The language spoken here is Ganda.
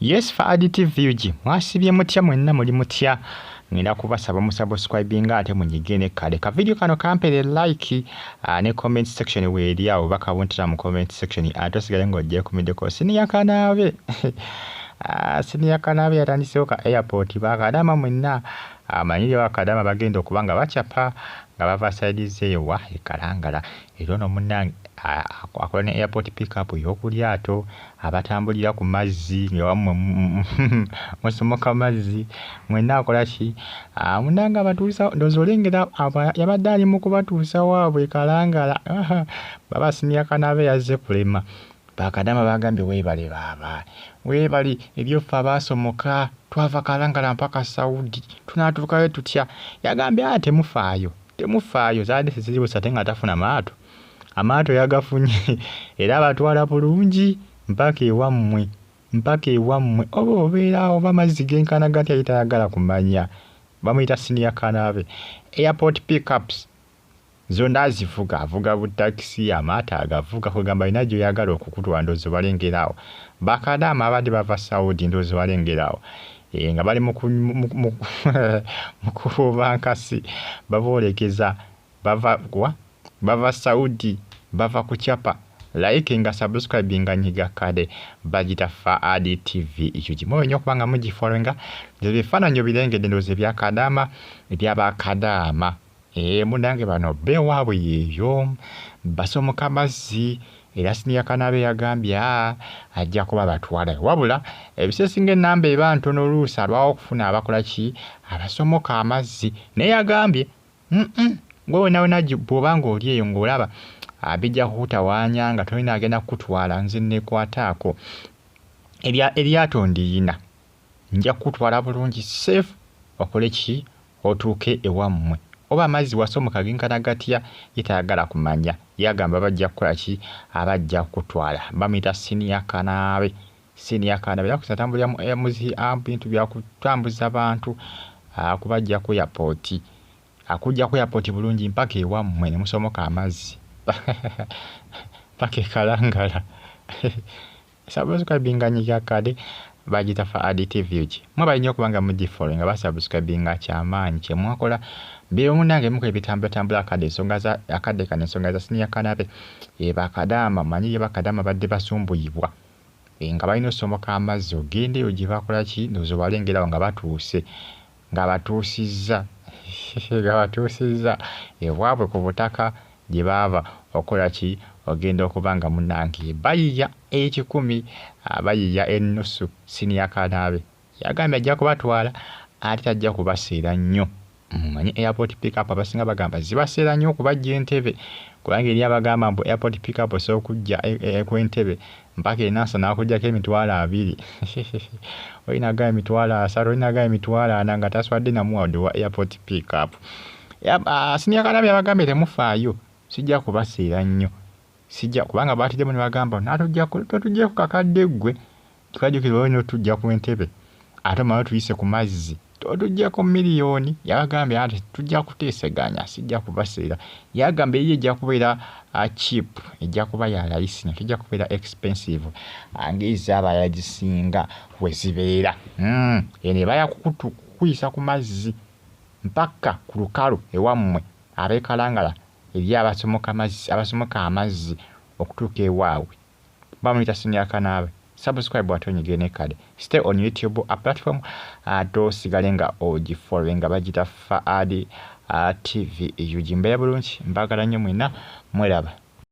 Yes, Faadi TV UG, mwasibye mutya mwenna, muli mutya? Ngenda kubasaba musubscribinga ate munyige ne kale ka video kano, kampere like ne comment section weeri awo bakabuntira mu comment section, ate osigale ng'ogyekumiddeko. Senior Kanaabe, Senior Kanaabe yatandisewo ka airport. Bakadama mwenna amanyire, bakadama bagenda okuba nga bakyapa nga bava side zeewa ekalangala. Era ono munnange akola ne airport pickup ey'okulyato, abatambulira ku mazzi nga wammwe musomoka mazzi mwenna. Akola ki munnange? Abatuusa, ndowooza olengera yabadde ali mu kubatuusa waabwe Kalangala. Baba Senior Kanaabe yazze kulema. Bakadama bagambye, "Weebale baaba, weebale ebyoffe abaasomoka, twava Kalangala mpaka Saudi, tunaatuukayo tutya?" Yagambye, "A, temufaayo, temufaayo." Zaadde teziribusa ate nga tafuna maato, amaato yagafunye era abatwala bulungi mpaka ewammwe, mpaka ewammwe. Oba obeera oba amazzi genkana gatya, ye tayagala kumanya. Bamuyita Senior Kanaabe. Airport pickups zonna azivuga, avuga butakisi, amaato agavuga, kwegamba alina gy'oyagala okukutwala. Ndowooza balengera awo bakadaama abadde bava Saudi, ndowooza balengera awo nga bali mu kufuuba nkasi, baboolekeza bava wa? Bava Saudi, bava kucapa. Like nga subscribe nga nyiga kade, bagita Faadi TV. Ekyo kimu olina okuba nga mugifollowinga. Ebifaananyi obirengedde, ndowooza ebyakadaama, ebyabakadaama. Munnange bano beewaabwe yeeyo basomoka mazzi, era Senior Kanaabe yagambye ajja kuba batwala, wabula ebiseera ennamba eba ntono, oluusi alwawo okufuna abakola ki, abasomoka amazzi. Naye yagambye, "Gwe wena wena bw'oba ng'oli eyo ng'olaba bijja kukutawaanya nga tolina agenda kukutwala, nze neekwataako eryato ndiyina, nja kukutwala bulungi safe, okole ki, otuuke ewammwe. Oba amazzi wasomoka genkana gatya," ye tayagala kumanya. Yagamba bajja kukola ki, abajja kukutwala. Bamuyita Senior Kanaabe, Senior Kanaabe. Era atambulira mu bintu byakutambuza bantu kubajja ku airport, akujja ku airport bulungi mpaka ewammwe ne musomoka amazzi mpaka e Kalangala. Subscribinga, nyiga kade, bagita Faadi TV. Ki mwe balina okuba nga mugifollow nga basubscribinga, kyamaanyi kyemwakola biro munnange. Mukola ebitambulatambula akadde, ensonga za akadde kano, ensonga za Senior Kanaabe. Bakadaama manyi ye bakadaama badde basumbuyibwa nga balina osomoka amazzi ogenda eyo gye bakola ki. Ndowooza obalengerawo nga batuuse, nga batuusizza, nga batuusizza ewaabwe ku butaka gye baava okukola ki, ogenda okuba nga munnange bayiya 100, bayiya ennusu. Senior Kanaabe yagambye ajja kubatwala ate tajja kubaseera nnyo. Mumanyi airport pickup abasinga bagamba zibaseera nnyo okubajja Entebe, kubanga eri abagamba mbu airport pickup osobola okujja ku Entebe mpaka enansa n'akuggyako 20,000, olina agamba 30,000, olina agamba 40,000, nga taswadde namuwadde wa airport pickup. Senior Kanaabe yabagambye, "Temufaayo, sijja kubaseera nnyo, sijja," kubanga baatiddemu ne bagamba, "Totuggyeko kakadde ggwe, tukajjukira olina otujja ku Entebe ate omale tuyise ku mazzi, totuggyeko miliyoni." Yabagambye ati, "Tujja kuteeseganya, sijja kubaseera." Yagamba eyiye ejja kubeera cheap, ejja kuba ya layisi, nga tejja kubeera expensive ng'ezaabalala gisinga we zibeera. Eno eba yakukuyisa ku mazzi mpaka ku lukalu ewammwe ab'e Kalangala, eri abasomoka amazzi, abasomoka amazzi okutuuka ewaabwe. Bamuyita Senior Kanaabe. Subscribe ate onyige ne kade. Stay on YouTube a platform, ate osigale nga ogifollowinga, bagita Faadi TV UG. Mbeera bulungi, mbagala nnyo mwenna, mweraba.